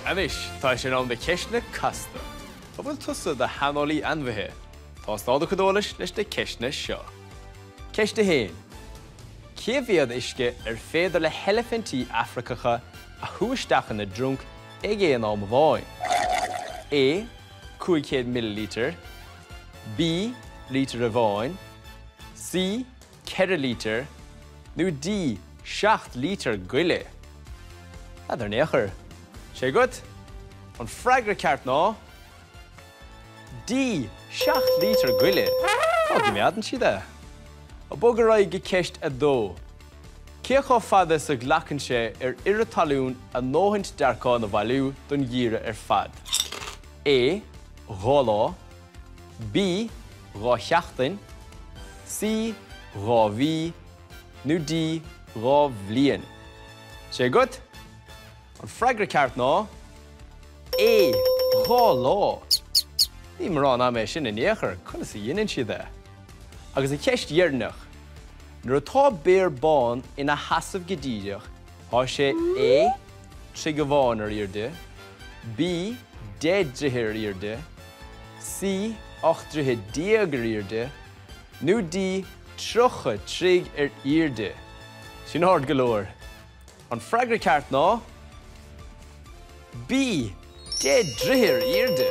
Anois, tá sé in am do cheisteanna casta. An bhfuil tusa i do shaineolaí ainmhithe? Tástáil do chuid eolais leis na ceisteanna seo. Ceist 1. Cé mhéad uisce ar féidir le heilifintí Afracacha a shú isteach ina dtrunc ag aon am amháin? A, 500 millilítear, B, lítear amháin, C, 4 lítear, nó D, 7 lítear go leith? N'fheadar in aon chor. Sé agat? An freagra ceart ná. D, 7 lítear go leith. Cá gcoimeádann siad é? Bog ar aghaidh go ceist 2. Cé chomh fada is a ghlacann sé ar ioraí talún a ndóthain dearcán a bhailiú don gheimhreadh ar fad? A, 2 lá. B, 2 sheachtain. C, 2 mhí. Nó D, 2 bhliain. Sé agat? An freagra ceart ná. A, 2 lá. Ní mórán ama é sin in aon chor, conas a dheineann siad é? Agus an cheist dheireanach, nuair atá béar bán ina sheasamh go díreach, tá sé A, troigh amháin ar airde, B, 10 dtroithe ar airde, C, 18 dtroithe ar airde, nó D, 30 troigh ar airde. Sin ard go leor. An freagra ceart ná B, 10 dtroithe ar airde.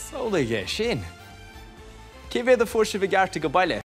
Samhlaigh é sin! Cé mhéad a fuair sibh i gceart age baile?